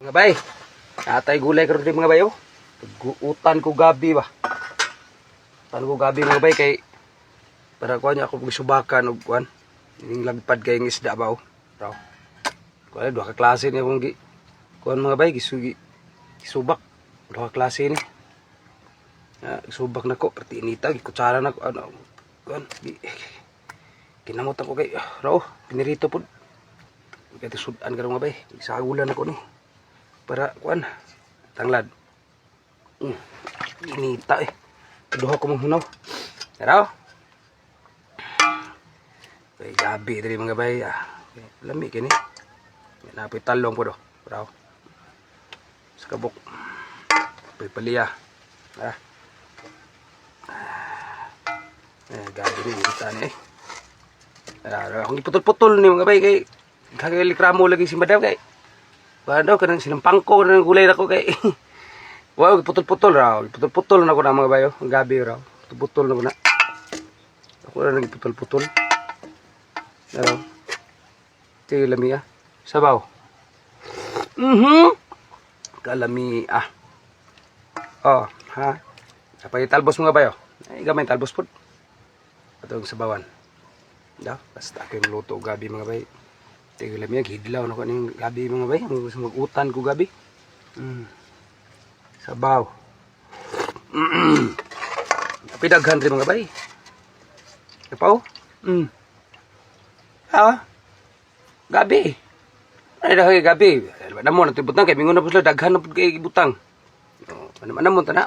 Mga bay, natay gulay karon diri, mga bay, oh. Utan ko gabi ba. Utan ko gabi, mga bay, kay para kuan niya ako gisubakan og kuan. Ning lagpad kay ng isda ba, oh. Raw. Kuan, duha ka klase ni akong gi kuan, mga bay, gisugi gisubak. Duha ka klase ni. Ah, gisubak nako perti inita, gikutsara nako ano kuan gi kinamutan ko kay raw pinirito pud. Kay sudan karon, mga bay. Sagulan ako ni para kuan tanglad. Inita eh. Duha ko mong hunaw. Raw. Kay gabi diri, mga bay. Ah, lami kini. Napoy talong po do. Raw. Sa kabok. Poy paliya. Ah. Eh, gabi ni inita ni eh. Ah, akong iputol-putol ni, mga bay, kay kagay lagi si madam kay kuan daw kanang sinampang ko ng gulay nako kay wow, putol-putol raw. Putol-putol na ko na, mga bayo. Ang gabi raw. Putol-putol na ko na. Ako na nagputol-putol. Pero ito yung lami ah. Sabaw. Kalami ah. Oh, ha. Kapag talbos, mga bayo. Ay, gamay talbos po. Ito ang sabawan. Da, basta ako yung luto gabi, mga bay. Ito yung lami, hidlaw na ko ning gabi, mga bay. Ang gusto mag-utan ko gabi. Sabaw. Pidaghan rin, mga bay. Kapaw? Ah. Gabi. Ay dahil gabi. Namo na butang kay mingon na po sila daghan na pud kay butang. Oh, ano man mo tana.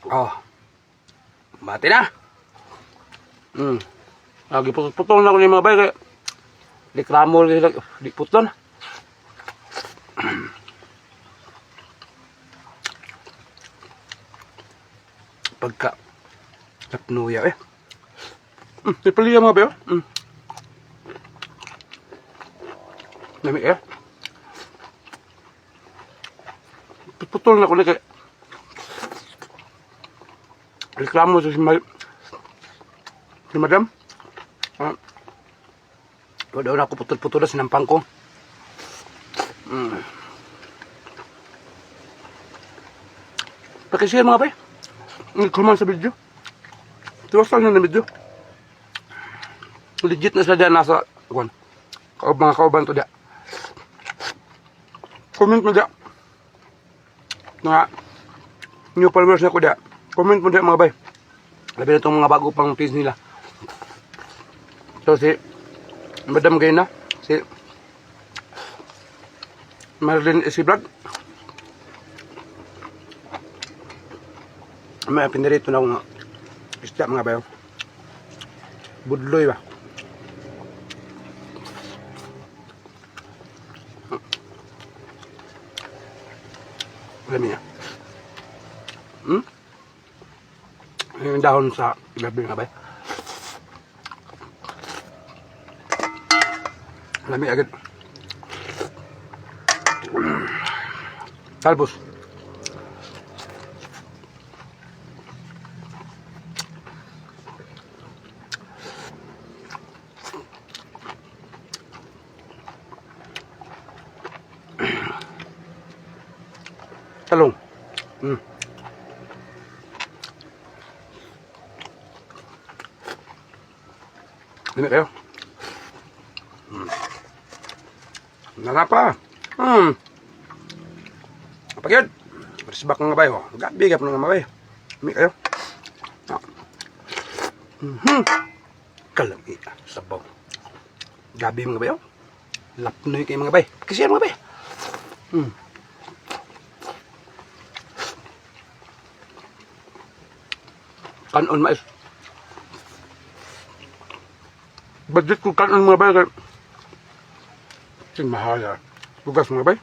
Oh. Mati na. Lagi putol na ko ni mga bay kay reklamo lagi di putol. Pagka lapnuya eh. Di paliya, mga bayo. Lami eh. Putol na ko ni kay reklamo sa si madam. Ah. Wala na ako putol-putol na sinampang ko. Pakishare, mga bay. Comment sa video. Tiwasan na na video. Legit na sila dyan nasa kuan. Mga kauban to dya. Comment mo dya. Mga new followers na ko dya. Comment mo dya, mga bay. Labi na itong mga bago pang page nila. So si Madam Gayna, si Marilyn S. Vlog. May pinirito na akong isda, mga bayo. Budloy ba? Alam niya. Yung dahon sa gabi, mga bay. Lami agad. Talbos. Talong. Lami kayo. Nana pa. Pag yun. Resbak nga bay. Oh. Gabi ka nga bay. Lami kayo. Ah. Kalami. Ah, sabaw. Gabi, mga bay. Oh. Lapnoy kayo, mga bay. Kasi yan, mga bay. Kanon mais. Budget ko kanon, mga bay. Sin mahal ah. Bugas, mga bay.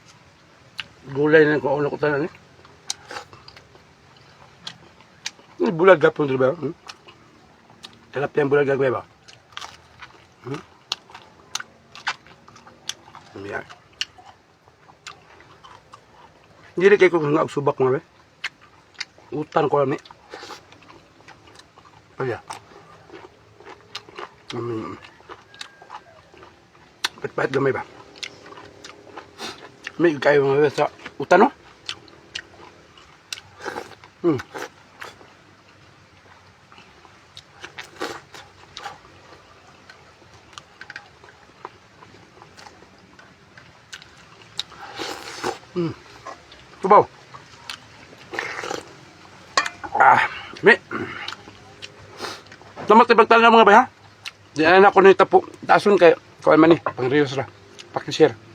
Gulay na ko ko tanan eh. Ini bulag gapon ba? Hmm? Tilapia ang bulag gagawin ba? Hmm? Yan. Hindi rin kayo kung nga subak, mga bay. Utan ko kami. Kaya. Pahit-pahit gamay ba? May kayo, mga bay, sa utan, no? Tubaw. Ah, may. Salamat ibagtal na, mga bay, ha. Di na ako ni tapo. Tason kay kuan man ni, pang reels ra. Paki-share.